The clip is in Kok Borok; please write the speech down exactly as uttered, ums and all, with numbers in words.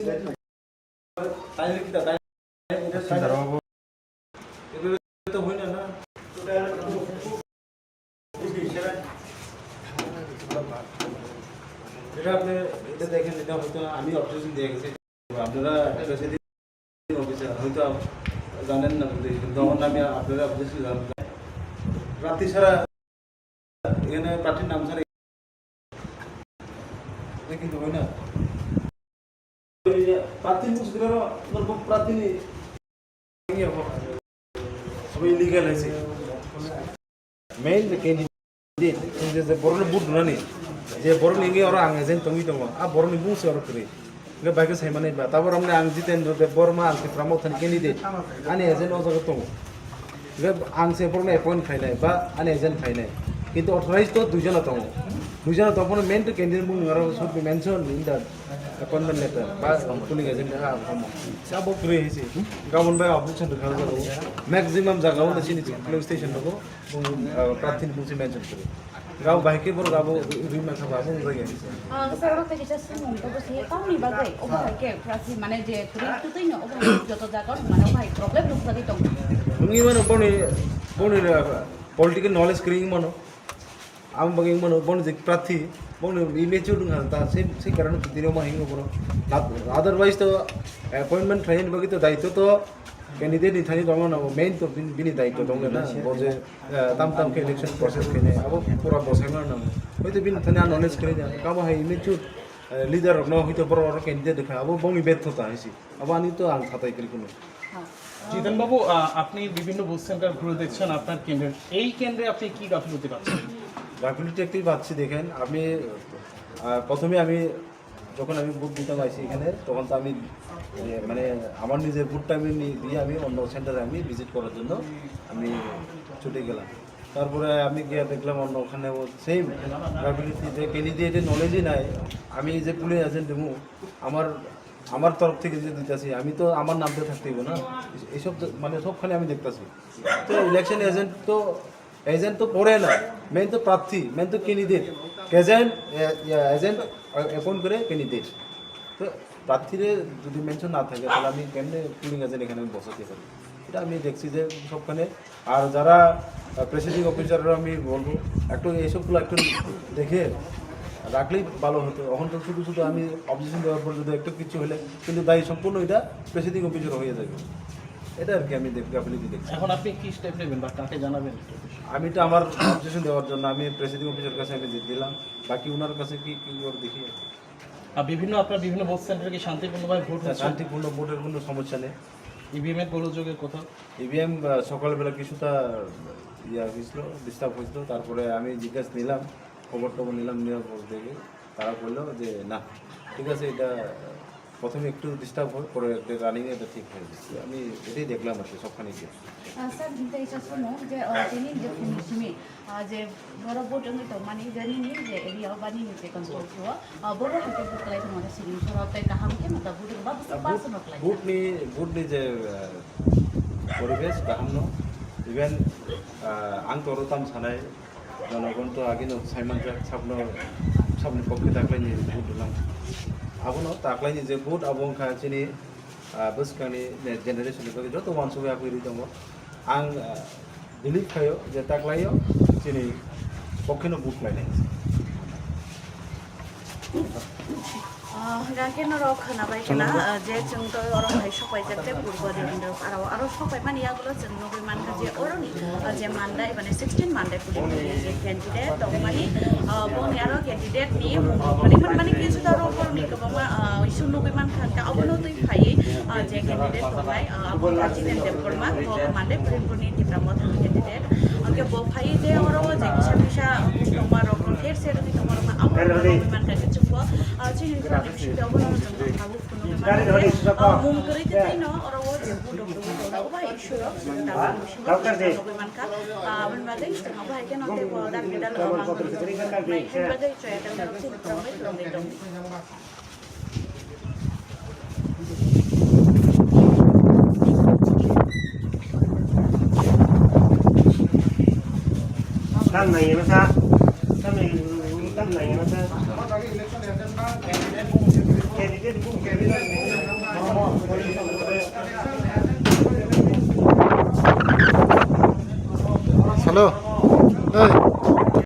তাই লিখিতা, তাই লিখিতা, তাই লিখিতা। এভাবে তো হয় না, না? এটা আপনি, এটা দেখেন, এটা হয়তো আমি অবজেকশন দিয়ে গেছি। আপনারা একটা বেশি দিন অফিসার হয়তো আপ-, জানেন না, কিন্তু কিন্তু আমার নামে আপনারা অবজেকশন জানেন না। প্রার্থী ছাড়া এখানে প্রার্থীর নাম ছাড়া এটা কিন্তু হয় না। প্রার্থী মুখ সুতরাং প্রার্থী নেই। সবাই ইলিগাল হয়েছে। Main candidate, এই যে, যে borokno vote rwnani, je borokni wngwi oro ang agent tongwi tongo, a borokni bungsi oro kwrwi. Hwnkhe bai khe sai manwi ba, tabok romni ang Jitendra Debbarma, ang Tipra Mothani candidate, ani agent o jaga tongo. Hwnkhe ang se borokno appoint khainai ba ani agent khainai. Kintu authorized to duijona tongo. Duijona tongphano main to candidate bung aro should be mentioned in the appointment letter ba polling agent ha omo. Sabo kwrwi hai se. Gabon bai objection rwkha jago. Maximum jaga o chini polling station rogo. Bung, ah, prarthi ni bung se mention kwrwi. Gabo bahai khe borok abo rima kha ba abo wng jagya. Ah, sir, oro khe kisa swngmung to bwsai tamni bagwi obo hai khe prarthi mane je kwrwi twtwi no obo hai joto jaga o mane obo hai problem nukjagwi tongo. Wngwi mano boni, boni, ah, political knowledge kwrwi wngwi mano. Amo bagwi wngwi mano boni je prarthi, boni immature wngkha ta se, se karano kwtwi rok ma hingo bono. Otherwise to appointment khlaini bagwi to daityo to candidate ni thani tongna nango, main to bini, bini daityo tongna na, bo je, eh, tam tam khe election process khainai, abo pura bwsai ma nango. Hoito bini thani ang knowledge kwrwi ya, kamo hai immature, eh, leader rokno hoito borok rok candidate kha, abo bongni betho ta hai se. Abo ani to ang khatai kwrwi kuno. জিতেন বাবু, আহ, আপনি বিভিন্ন booth centre ঘুরে দেখছেন আপনার কেন্দ্রের, এই কেন্দ্রে আপনি কি গাফিলতি পাচ্ছেন? গাফিলতি একটাই পাচ্ছি, দেখেন, আমি, আহ, প্রথমে আমি যখন আমি ভোট দিতাম আইছি এখানে, তখন তো আমি, এ, মানে, আমার নিজের ভোটটা আমি নি-, দিয়ে আমি অন্য সেন্টারে আমি ভিজিট করার জন্য আমি ছুটে গেলাম। তারপরে আমি গিয়ে দেখলাম অন্য ওখানে ও সেম গাফিলতি, যে ক্যান্ডিডেটের নলেজই নাই। আমি যে পুলিং এজেন্ট দেবো, আমার, আমার তরফ থেকে যে দিতেছি, আমি তো আমার নাম দিয়ে থাকতে হইব না। এইসব তো, মানে, সবখানে আমি দেখতেছি। তো ইলেকশন এজেন্ট তো এজেন্ট তো পড়ে না, মেইন তো প্রার্থী, মেইন তো ক্যান্ডিডেট। এজেন্ট, এ, ইয়া, এজেন্ট অ্যাপয়েন্ট করে ক্যান্ডিডেট। তো প্রার্থীরে যদি মেনশন না থাকে, তাহলে আমি কেমনে পুলিং এজেন্ট এখানে আমি বসাতে পারি? এটা আমি দেখছি যে সবখানে। আর যারা, আহ, প্রিসাইডিং অফিসাররা আমি বলবো, একটু এইসবগুলো একটু দেখে রাখলেই ভালো হতো। এখন তো শুধু শুধু আমি অবজেকশন দেওয়ার পর যদি একটু কিছু হলে, কিন্তু দায়ী সম্পূর্ণ এটা প্রিসাইডিং অফিসার হয়ে যাবে। এটা আর কি আমি দেখ-, গাফিলতি দেখছি। এখন আপনি কি স্টেপ নেবেন বা কাকে জানাবেন? আমি তো আমার অবজেকশন দেওয়ার জন্য আমি প্রিসাইডিং অফিসার কাছে আমি দি-, দিলাম। বাকি ওনার কাছে কি, কি ওর দেখি। আর বিভিন্ন, আপনার বিভিন্ন ভোট সেন্টারে কি শান্তিপূর্ণভাবে ভোট হ্যাঁ, হচ্ছে? শান্তিপূর্ণ ভোটের কোনো সমস্যা নেই। ইভিএম এর গোলযোগের কথা? ইভিএম, আহ, সকালবেলা কিছুটা ইয়া হয়েছিল, ডিস্টার্ব হয়েছিল। তারপরে আমি জিজ্ঞেস নিলাম, খবর টবর নিলাম, নেওয়ার পর দেখে তারা বললো যে, "না, ঠিক আছে, এটা প্রথমে একটু ডিস্টার্ব হয়, পরে একটা রানিং এটা ঠিক হয়ে যায়।" আমি এটাই দেখলাম আর কি সবখানে গিয়ে। Ah, sir, hintai sa sumo je, ah, tini je phunuk simi, ah, je borok vote wngwi tongmani, je nini je area o ba nini je constituency o, ah, borok hai khe vote kwlai tongmani siring khoro tei kaham khe no ta vote ba bwswk Ah, vote, personal kwlai. Vote ni, vote ni je, ah, poribesh kaham no, even, ah, ang toro tam sanai, jonogon to age no sai manjak, sabno, sabni pokhe taklai ni vote rwnang. Abono taklai ni je vote abo wngkha chini, ah, bwskangni ne generation ni bagwi joto uansugwi aphi rwi tongo. Ang, ah, believe khaio je taklaio chini pokheno vote lainai. Ah, hwnkha khe norok khwnabai khna, ah, je chwng tei oro hai sokpaijak tei purbo Devendra Parao aro sokpaimani yagulo chwng nugwi mankha je oroni, ah, je Mandai, mane sixteen Mandai polling ni je candidate tongmani, ah, boni aro candidate ni mung rok mani, mani, mani, kisa da rok borok ni kwbangma, ah, issue nugwi mankha, hwnkhe abono twi phaiwi, ah, je candidate tongnai, ah, abo kha Jiten Debbarma, bo Mandai Purinpur ni Tipra Motha ni candidate. Hwnkhe bo phaiwi je oro o je kisa kisa tongma rok, ther ser wngwi tongma rok, abo rok nugwi mankha, hwnkhe chwngbo, ah, chini bisingo abono chwng tabuk phunugwi mankha. Ah, mung kwrwi tei no oro o je budok rwui tongo, obo hai issue rok chwng tabuk bisingo nugwi mankha. Ah, aboni bagwi chwng obo hai kheno teibo dak bidal, ah, mangwi tongo. Hwnwi bagwi chwng tabuk chini tongwi tongwi tongo. Tam nai na sa. Tam nai, tam nai na sa. Candidate bung, candidate bung, candidate bung. Hello. Hey.